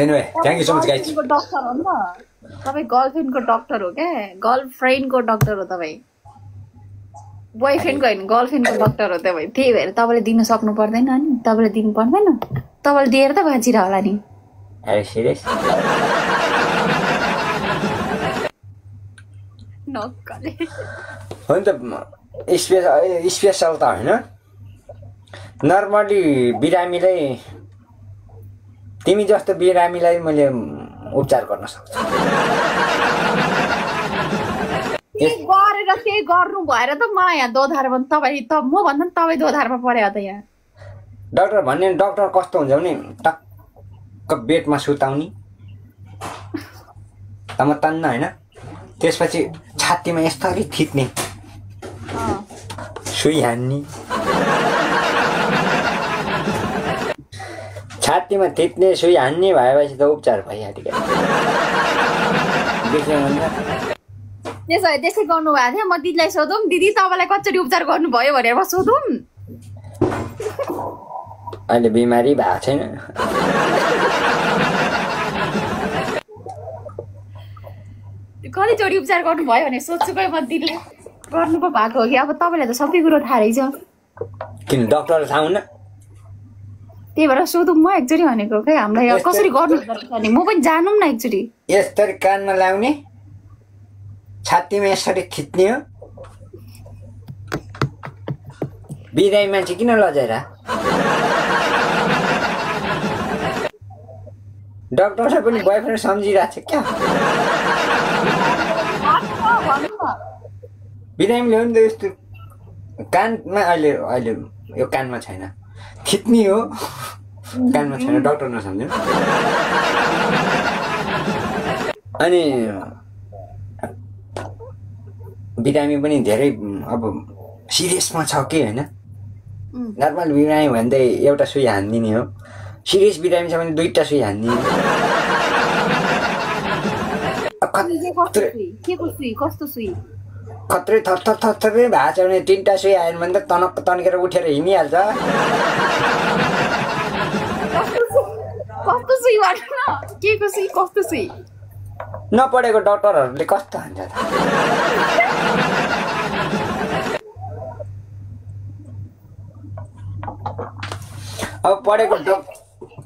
Anyway thank you so much guys doctor हो नि त तपाई गर्लफ्रेन्डको डक्टर हो के गर्लफ्रेन्डको डक्टर हो तपाई बोयफ्रेन्डको हैन गर्लफ्रेन्डको डक्टर हो तपाई त्यही भएर तपाईले दिन सक्नु पर्दैन नि तपाईले दिनु पर्दैन तपाईले दिएर त बाँचिरा होला नि अरे सिरियस नक्कले हो नि त स्पेशल त हैन नर्मली बिरामीलाई तिमी जस्तो बिरामीलाई मैले उपचार गर्न सक्छु के गरेर के गर्नु भएर त मलाई यहाँ दोधारमा तपाई त म भन्दा नि तपाई दोधारमा परे हो त यहाँ डाक्टर भन्ने डाक्टर कस्तो हुन्छ भने टक्क बेडमा सुताउने तम तन्न हैन त्यसपछि छातीमा यस्तरी थिच्ने सुई हान्ने छातीमा थिच्ने सुई हान्ने भएपछि त उपचार भइहाल्यो त्यसै गर्नु भएको थियो म दिदीलाई सोधौँ दिदी तपाईँलाई कसरी उपचार गर्नुभयो भनेर म सोधौँ अहिले बिमारी भएको छैन कतिचोटि उपचार गर्नुभयो भने सोध्छु खै म दिदीले गर्नु पो भएको हो कि अब तपाईँलाई त सबै कुरो थाहा रहेछ किन डाक्टर थाहा हुन्न त्यही भएर सोधौँ म एकचोटि भनेको खै हामीलाई कसरी गर्नु पर्छ म पनि जानौँ न एकचोटि यसरी कानमा लाउने छातीमा यसरी खिच्ने हो बिरामी मान्छे किन लजाएर डाक्टरले पनि बोयफ्रेन्ड सम्झिरहेको छ क्या बिरामीले हो नि त यस्तो कानमा अहिले यो कानमा छैन खिच्ने हो कानमा छैन डाक्टर नसम्झ्यो अनि बिरामी पनि धेरै अब सिरियसमा छ कि हैन नर्मल बिरामी भन्दै एउटा सुई हान्दिने हो सिरियस बिरामी छ भने दुईटा सुई हान्दिने खत्रै थरथरै भएको छ भने तीनटा सुई आयो भने त तनक्क तन्केर उठेर हिँडिहाल्छ नपढेको डाक्टरहरूले कस्तो हान्छ त अब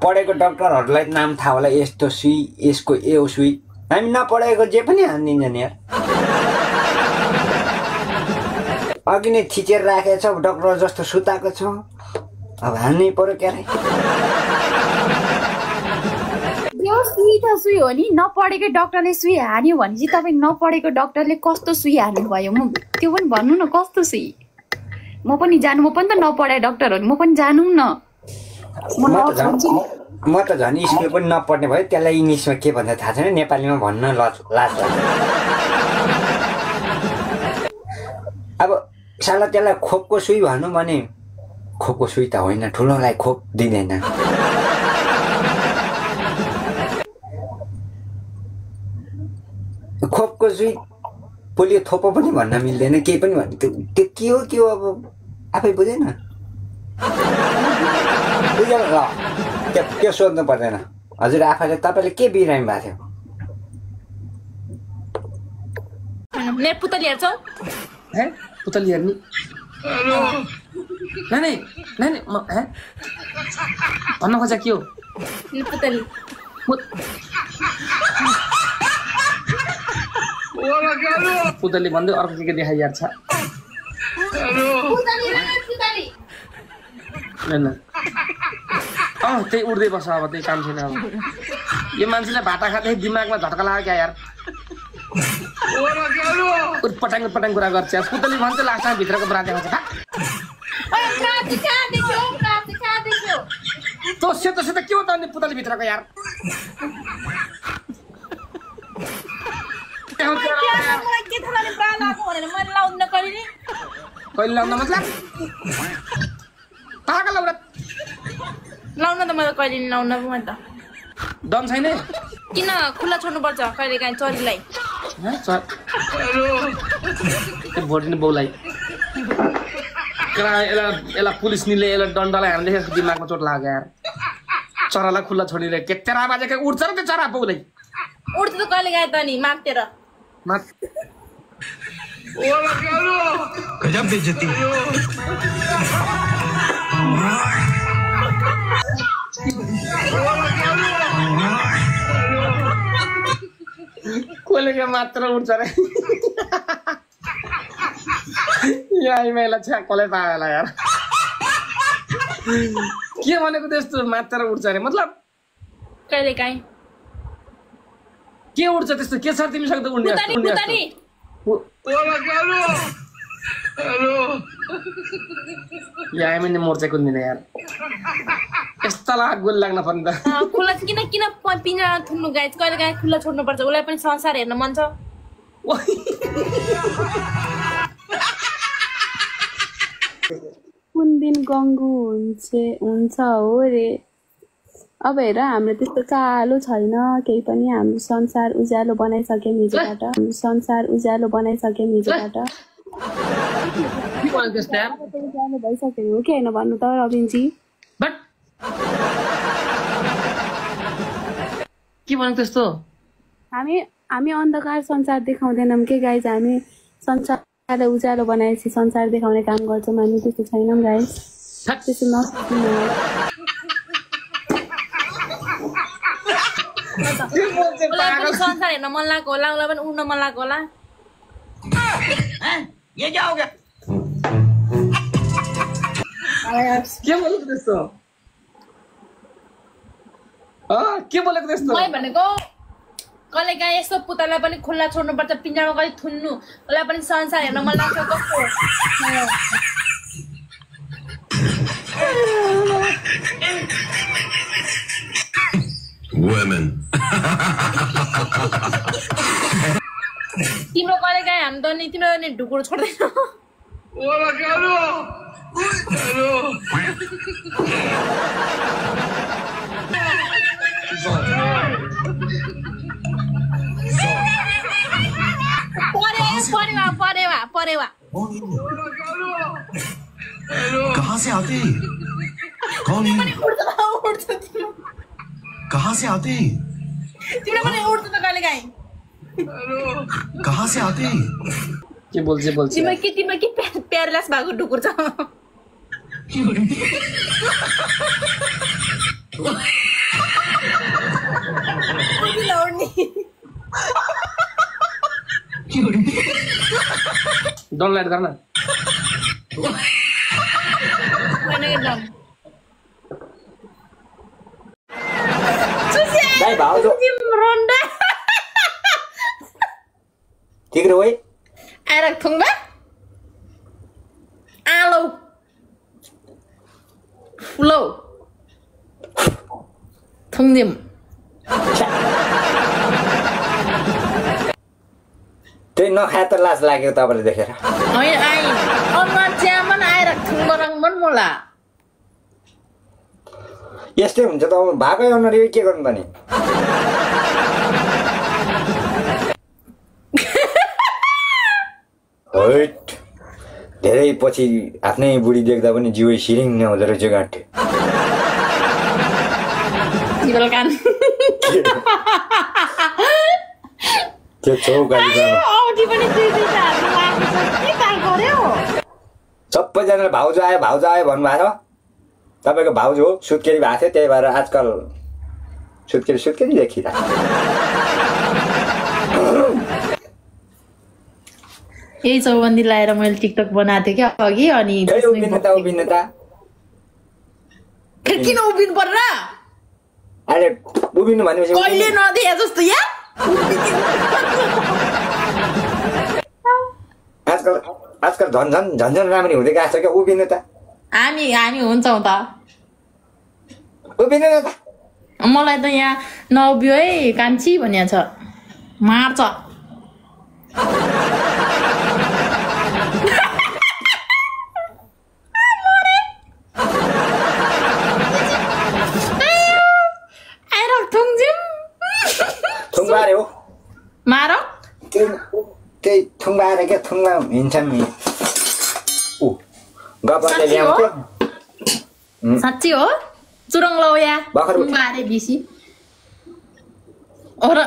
पढेको डाक्टरहरूलाई नाम थाहा होला यस्तो सुई यसको यो सुई हामी नपढेको जे पनि हानिदिन्छ नि यार अघि नै थिचेर राखेको छ डाक्टर जस्तो सुताएको छ अब हान्नै पर्यो क्या यो सुई त सुई हो नि नपढेकै डाक्टरले सुई हान्यो भने चाहिँ तपाईँ नपढेको डाक्टरले कस्तो सुई हान्नुभयो म त्यो पनि भन्नु न कस्तो सुई म पनि जानु म पनि त नपढाए डाक्टर हो नि म पनि जानौँ न म त झन् स्कुल पनि नपढ्ने भयो त्यसलाई इङ्ग्लिसमा के भन्छ थाहा छैन नेपालीमा भन्न लाज लाग्छ अब साला त्यसलाई खोपको सुई भनौँ भने खोपको सुई त होइन ठुलोलाई खोप दिँदैन खोपको सुई पोलियो थोपो पनि भन्न मिल्दैन केही पनि भन्नु त्यो के हो अब आफै बुझेन बुझेन ल त्यो सोध्नु पर्दैन हजुर आफैले तपाईँले के बिरामी भएको थियो पुतली हेर्छौ पुतली हेर्ने नानी भन्न खोजा के हो पुतली पुतली भन्दै अर्को के देखाइहाल्छ त्यही उड्दै बस्छ अब त्यही काम छैन अब यो मान्छेलाई भाटा खाँदै दिमागमा झट्का लाग्यो क्या यार पटाङ कुरा गर्छ पुतली भन्छ लास्टमा भित्रको कुरा देखाउँछ त्यो सेतो सेतो के हो त अनि पुतली भित्रको यार कहिले लाउन मतलब लाउन त मैले कहिले लाउन म त दम छैन किन खुल्ला छोड्नुपर्छ कहिले काहीँ चरीलाई भोटिने बाउलाई यसलाई पुलिस निले यसलाई डन्डालाई हान्दै दिमागमा चोट लाग्यो यार चरालाई खुल्ला छोडिदिए के तेरा बाजेको उड्छ र त्यो चरा पुग्दै उड्छ त कहिले गए त नि मातेर गजब बेइज्जती कोलेको मात्र उड्छ रे यहाँ इमेला छ्या कसले पाएला यार के भनेको त्यस्तो मात्र उड्छ रे मतलब कहिले काहीँ के उड्छ त्यस्तो के छ तिमीसँग त उड्ने यहाँ मैले मोर्चा कुद्दिनँ यार यस्तो गोल लाग्न पर्ने त खुल्ला किन पिना थुन्नु गाइज कहिले काहीँ खुल्ला छोड्नुपर्छ उसलाई पनि संसार हेर्न मन छ कुन दिन गङ्गु हुन्छ हो रे अब हेर हाम्रो त्यस्तो चालो छैन केही पनि हाम्रो संसार उज्यालो बनाइसक्यो हिजोबाट उज्यालो भइसक्यो हो कि होइन भन्नु त रबिनजी के भनेको त्यस्तो हामी अन्धकार संसार देखाउँदैनौँ के गाइज हामी संसारलाई उज्यालो बनाएपछि संसार देखाउने काम गर्छौँ हामी त्यस्तो छैनौँ गाइज त्यस्तो नसक्नु संसार हेर्न मन लागेको होला उसलाई पनि उड्न मन लागेको होला के बोलेको त्यस्तो मै भनेको कहिले काहीँ यस्तो पुतलाई पनि खुल्ला छोड्नुपर्छ पिंजरामा कहिले थुन्नु उसलाई पनि संसार हेर्न मन लाग्छ कस्तो Women. तिम्रो कहिले काहीँ हामी त नि तिम्रो नि ढुकुर छोड्दैनौ परेवा कहाँ से आते कौन है कहाँ से आते तिम्रो पनि उड्छ त कहिले काहीँ कहाँ से आते के बोल्छ तिम्रो के प्यारलास भएको ढुकुर छ डनलाइट गर्न Đây bảo rồi. Thiệt rồi. Ai đặt thùng bác? Alo. Flow. Thùng niệm. Thế nó khá tất là cái tao bây giờ ଦେଖେर Ôi ai. Ông mà chairman ai đặt thùng barang मन मोला. यस्तै हुन्छ त भाकै अनुहार के गर्नु पर्ने हैट धेरै पछि आफ्नै बुढी देख्दा पनि जिउ सिरिङ नहुँदो रहेछ गाँठे जिबल कान त्यो चौकाली औटी पनि दुईटा लाग्छ के काई गर्यो सबैजनाले भाउजू आयो भन्नुभएको छ तपाईको भाउजू हो सुत्केरी भएको थियो त्यही भएर आजकल सुत्केरी देखिरा यही चौबन्दी लाएर मैले टिकटक बनाएको थिएँ क्या अघि अनि उभिन्नता किन उभिनु पर्छ अरे उभिनु भनेपछि कहिले नदिए जस्तो या आजकल झन् राम्ररी हुँदै गएको छ क्या उभिनु त हामी हुन्छौँ त उभिनु त मलाई त यहाँ नउभियो है कान्छी भनिया छ मार्छ थुङ्बारे हो मार त्यही थुङ्बारे क्या थुङ्बा हिँड्छन् नि गफले ल्याउँथ्यो साँच्ची हो चुरङ लौया भर्खर बारे बिसी और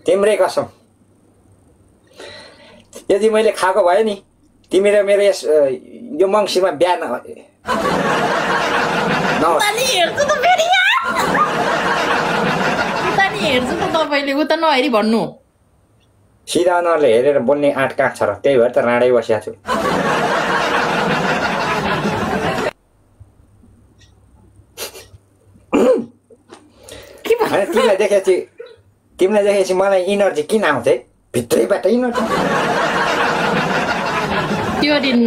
तिम्रै कसम यदि मैले खाएको भए नि तिमी र मेरो यस यो मङ्सिरमा बिहा हेर्छु त फेरि हेर्छु त तपाईँले उता नहेरी भन्नु सिधा अनुहारले हेरेर बोल्ने आँट काँट छ र त्यही भएर त राँडै बसिया छु तिमीलाई देखेपछि मलाई इनर्जी किन आउँछ है भित्रैबाट इनर्जी त्यो दिन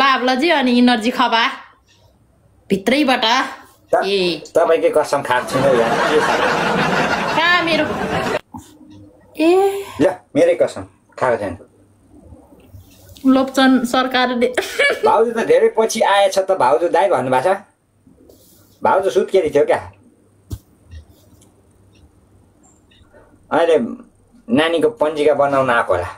लाभलजी अनि इनर्जी खबा भित्रैबाट ए तपाईँकै कसम खाएको छैन यार के छ कहाँ मेरो ए ल मेरै कसम खाएको छैन लोप्चन सरकारले भाउजू त धेरै पछि आएछ त भाउजू दाइ भन्नुभएको छ भाउजू सुत्केरी थियो क्या अहिले नानीको पञ्जिका बनाउन आएको होला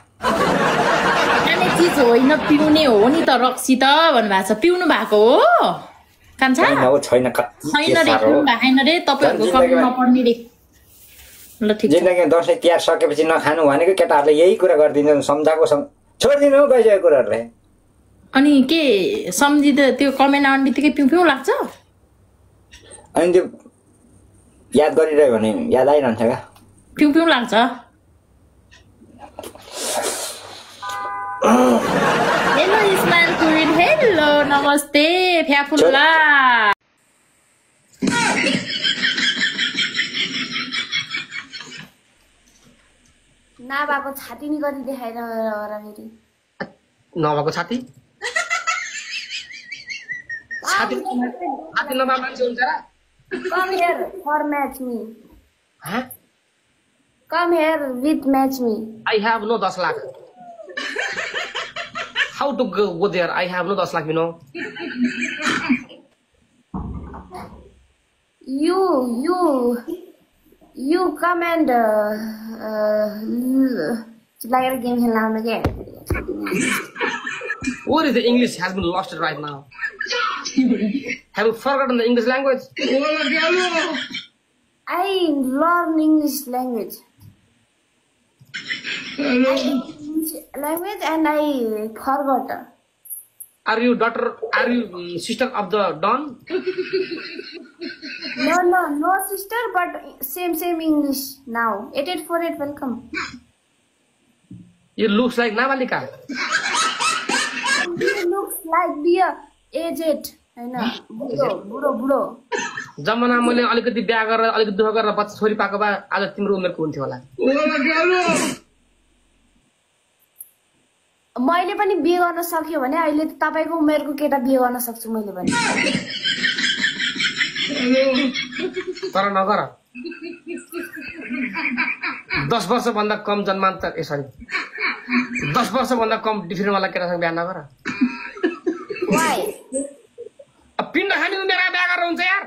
खाने चिज होइन पिउने हो नि त रक्सी त भन्नुभएको छ पिउनु भएको हो कान्छा छैन रे पिउनु भएन रे तपाईँहरूको कमी नपर्ने रे ल ठिक छ जिन्दगी दसैँ तिहार सकेपछि नखानु भनेको केटाहरूले यही कुरा गरिदिन्छ सम्झाएको छोडिदिनु हौ गइसकेको कुराहरूलाई अनि के सम्झिँदा त्यो कमेन्ट आउने बित्तिकै पिउ पिउ लाग्छ अनि त्यो याद गरिरह्यो भने याद आइरहन्छ क्या पिउ पिउ लाग्छ हेलो इस्माइल कुरिन हेलो नमस्ते फ्याफुल्ला नभएको छाती नि गरी देखाएर फेरि नभएको छाती छाती नभएको मान्छे हुन्छ र Come here for match me. Huh? Come here with match me. I have no 10 lakh. How to go there? I have no 10 lakh, you know. You come and like a game here again. What is the English has been lost right now? Have you forgotten the English language? I learn English language. Language and I forgot. Are you daughter? Are you sister of the Don? No sister, but same English now. 8848, welcome. You looks like Navalika. You looks like beer aged. बुढो जमाना मैले अलिकति बिहा गरेर अलिकति दुःख गरेर बच्चा छोरी पाएको भए आज तिम्रो उमेरको हुन्थ्यो होला मैले पनि बिहे गर्न सक्यो भने अहिले तपाईको उमेरको केटा बिहे गर्न सक्छु मैले पनि तर नगर 10 वर्ष भन्दा कम जन्मान्तर सरी 10 वर्ष भन्दा कम डिफ्रेन्ट वाला केटासँग बिहे नगर Why? पिण्ड खाने उमेर बिहा गरेर हुन्छ यार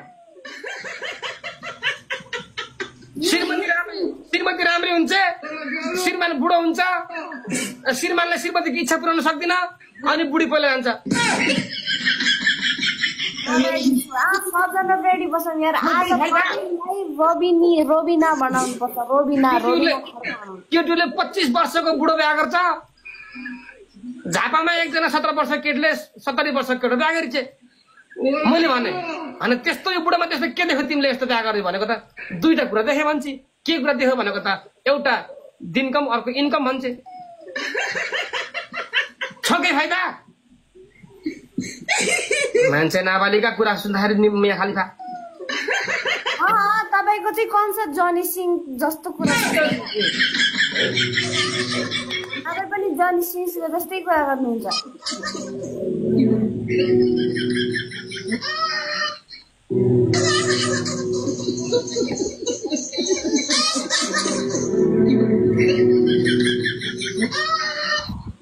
श्रीमती राम्री हुन्छ श्रीमान बुढो हुन्छ श्रीमानले श्रीमतीको इच्छा पुर्याउन सक्दिन अनि बुढी पहिला जान्छ सबजना रेडी बस्छन् यार आज रोबिना बनाउनु पर्छ रोबिना केटीले 25 वर्षको बुढो बिहा गर्छ झापामा एकजना 17 वर्ष केटीले 70 वर्ष केटो बिहा गरिछ मैले भने त्यस्तो यो बुढामा त्यस्तो के देख्यो तिमीले यस्तो बिहा गर्दै भनेको त दुईटा कुरा देखे भन्छ के कुरा देख्यो भनेको त एउटा दिनकम अर्को इन्कम भन्छ छकै फाइदा मान्छे नाबालिका कुरा सुन्दाखेरि मिया खाली खा तपाईको चाहिँ कन्सर्ट जनी सिंह जस्तो कुरा तपाईँ पनि जनी सिंहको जस्तै कुरा गर्नुहुन्छ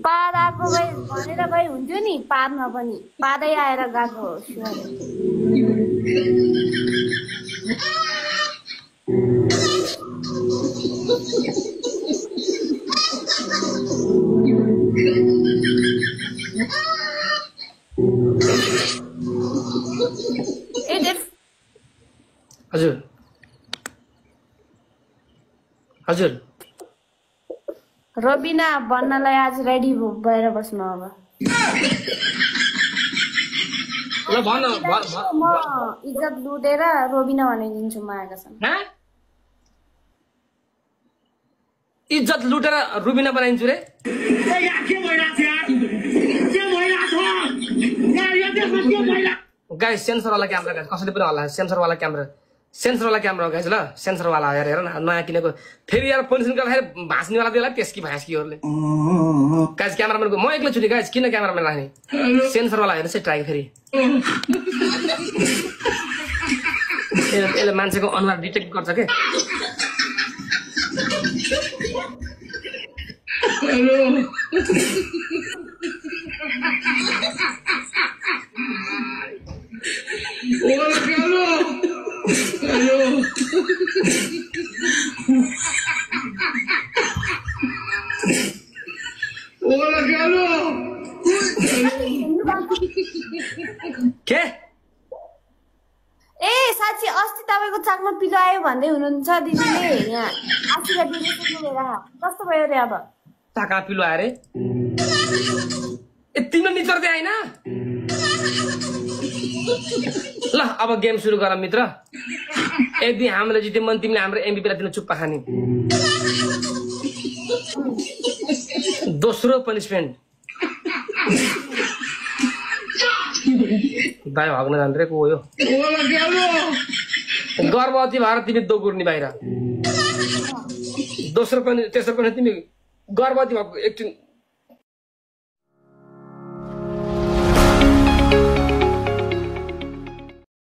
पादाको भए भनेर भए हुन्थ्यो नि पादमा पनि पादै आएर गएको हो हजुर रबिना भन्नलाई आज रेडी भएर बस्नु अब ल भन म इज्जत लुटेर रोबिना भनिदिन्छु म आएका छन् इज्जत लुटेर रुबिना बनाइन्छु रे गाइस सेन्सरवाला क्यामेरा गाइस कसैले पनि होला सेन्सरवाला क्यामेरा गाइस ल सेन्सरवाला हेर न नयाँ किनेको फेरि यार पोजिसन गर्दाखेरि भाँच्नेवाला देला त्यसकी भाँच्कीहरूले गाइस क्यामेराम्यानको म एक्लै छु नि गाइस किन क्यामेराम्यान राख्ने सेन्सरवाला हेर्नुहोस् है ट्राई फेरि यसले मान्छेको अनुहार डिटेक्ट गर्छ के के ए साँच्ची अस्ति तपाईको चाकमा पिलो आयो भन्दै हुनुहुन्छ दिदीले यहाँ आशीर्वाद दिने सुन्नु भएर कस्तो भयो रे अब चाका पिलो आयो रे ए तिम्रो निचर्दै आइन ल अब गेम सुरु गर मित्र यदि हामीले जित्यो भने तिमीले हाम्रो एमबीपीलाई दिन चुप्पा खाने दोस्रो पनिसमेन्ट भाइ भाग्न जान्थ्रेको हो यो गर्भवती भएर तिमी दोगुर्नी बाहिर दोस्रो पनि तेस्रो पनि तिमी गर्भवती भएको एकछिन